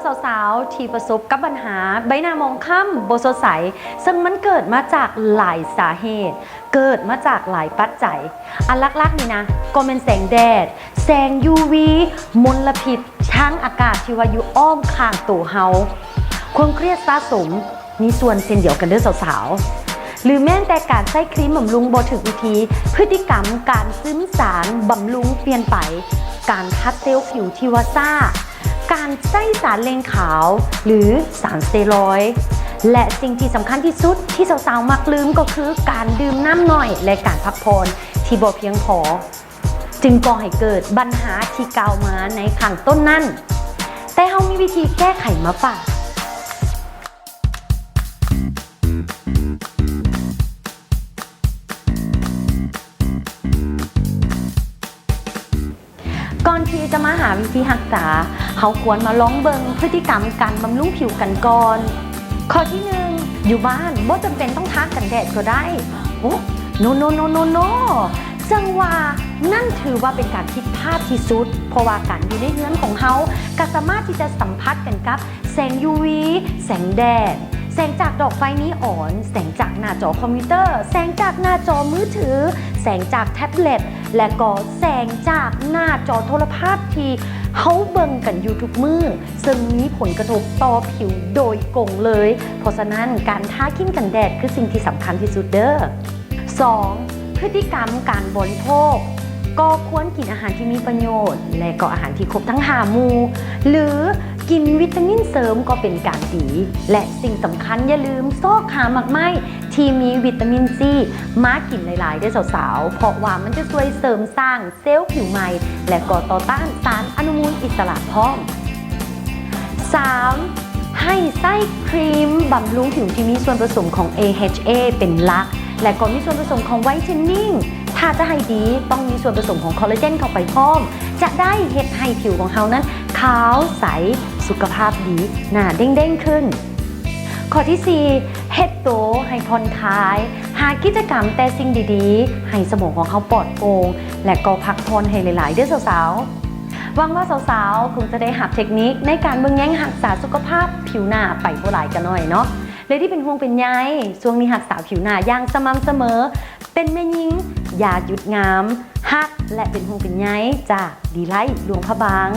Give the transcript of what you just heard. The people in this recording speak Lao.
ສາວໆທີ່ປະສົບກັບບັນຫາໃບໜ້າໝອງຄ້ຳ ບໍ່ສົດໃສ ເຊິ່ງມັນເກີດມາຈາກຫຼາຍສາເຫດ, ເກີດມາຈາກຫຼາຍປັດໄຈ. ອັນຫຼັກໆນີ້ນະ ກໍແມ່ນແສງແດດ, ແສງ UV, ມົນລະພິດທາງອາກາດທີ່ວ່າຢູ່ອ້ອມຂ້າງໂຕເຮົາ, ຄວາມຄຽດສະສົມ ມີສ່ວນເຊັ່ນດຽວກັນເດີ້ສາວໆ ຫຼືແມ່ນແຕ່ການໃຊ້ຄຣີມບຳລຸງບໍ່ຖືກວິທີ, ພຶດຕິກຳການຊຶມສານບຳລຸງປ່ຽນໄປ, ການຂັດເຊວຜິວທີ່ວ່າຊ້າ, ການໃຊ້ສານເລັ່ງຂາວ ຫຼື ສານສະເຕີຣອຍ ແລະ ສິ່ງທີ່ສຳຄັນທີ່ສຸດທີ່ສາວໆມັກລືມກໍຄືການດື່ມນ້ຳໜ້ອຍ ແລະ ການພັກຜ່ອນທີ່ບໍ່ພຽງພໍ. ຈຶ່ງກໍ່ໃຫ້ເກີດບັນຫາທີ່ກ່າວມາໃນຂ້າງຕົ້ນນັ້ນ. ແຕ່ເຮົາມີວິທີແກ້ໄຂມາຝາກ. ກ່ອນທີ່ຈະມາຫາວິທີຮັກສາ, ເຮົາຄວນມາລອງເບິ່ງພຶດຕິກຳການບຳລຸງຜິວກັນກ່ອນ. ຂໍ້ທີໜຶ່ງ, ຢູ່ບ້ານບໍ່ຈຳເປັນຕ້ອງທາກັນແດດກໍໄດ້. ໂອ້ no no no no no! ເຊິ່ງວ່ານັ້ນຖືວ່າເປັນການຜິດພາດທີ່ສຸດ, ເພາະວ່າການຢູ່ໃນເຮືອນຂອງເຮົາກໍສາມາດທີ່ຈະສຳຜັດກັນກັບແສງ UV, ແສງແດດ, ແສງຈາກດອກໄຟນີອອນ, ແສງຈາກໜ້າຈໍຄອມພິວເຕີ, ແສງຈາກໜ້າຈໍມືຖື, ແສງຈາກແທັບເລັດ ແລະ ກໍແສງຈາກໜ້າຈໍໂທລະທັດທີ່ເຮົາເບິ່ງກັນຢູ່ທຸກມື້, ເຊິ່ງມີຜົນກະທົບຕໍ່ຜິວໂດຍກົງເລີຍ. ເພາະສະນັ້ນ, ການທາຄຣີມກັນແດດຄືສິ່ງທີ່ສຳຄັນທີ່ສຸດເດີ້. ສອງ, ພຶດຕິກຳການບໍລິໂພກ. ກໍຄວນກິນອາຫານທີ່ມີປະໂຫຍດ ແລະ ກໍອາຫານທີ່ຄົບທັງຫ້າໝູ່ ຫຼື ກິນວິຕາມິນເສີມກໍເປັນການດີ. ແລະ ສິ່ງສຳຄັນ, ຢ່າລືມຊອກຫາໝາກໄມ້ທີ່ມີວິຕາມິນຊີມາກິນຫຼາຍໆເດີ້ສາວໆ, ເພາະວ່າມັນຈະຊ່ວຍເສີມສ້າງ ເຊວຜິວໃໝ່ ແລະ ກໍຕໍ່ຕ້ານສານອະນຸມູນອິດສະຫຼະພ້ອມ. ສາມ, ໃຫ້ໃຊ້ຄຣີມບຳລຸງຜິວທີ່ມີສ່ວນປະສົມຂອງ AHA ເປັນຫຼັກ ແລະ ກໍມີສ່ວນປະສົມຂອງໄວເທນນິງ. ຖ້າຈະໃຫ້ດີ, ຕ້ອງມີສ່ວນປະສົມຂອງຄໍລາເຈນເຂົ້າໄປພ້ອມ, ຈະໄດ້ເຮັດໃຫ້ຜິວຂອງເຮົານັ້ນຂາວໃສ, ສຸຂະພາບດີ, ໜ້າເດັ່ງໆຂຶ້ນ. ຂໍ້ທີສີ່, ເຮັດໂຕໃຫ້ຜ່ອນຄາຍ, ຫາກິດຈະກຳແຕ່ສິ່ງດີໆ ໃຫ້ສະໝອງຂອງເຮົາປອດໂປ່ງ ແລະ ກໍພັກຜ່ອນໃຫ້ຫຼາຍໆເດີ້ສາວໆ. ຫວັງວ່າສາວໆຄົງຈະໄດ້ຮັບເທັກນິກໃນການເບິ່ງແຍງຮັກສາສຸຂະພາບຜິວໜ້າໄປບໍ່ຫຼາຍກໍໜ້ອຍເນາະ. ແລະ ທີ່ເປັນຫ່ວງເປັນໃຍ, ຊ່ວງນີ້ຮັກສາຜິວໜ້າຢ່າງສະໝ່ຳສະເໝີ, ເປັນແມ່ຍິງຢ່າຢຸດງາມ, ຮັກ ແລະ ເປັນຫ່ວງເປັນໃຍຈາກ ດີໄລ ຫຼວງພະບາງ.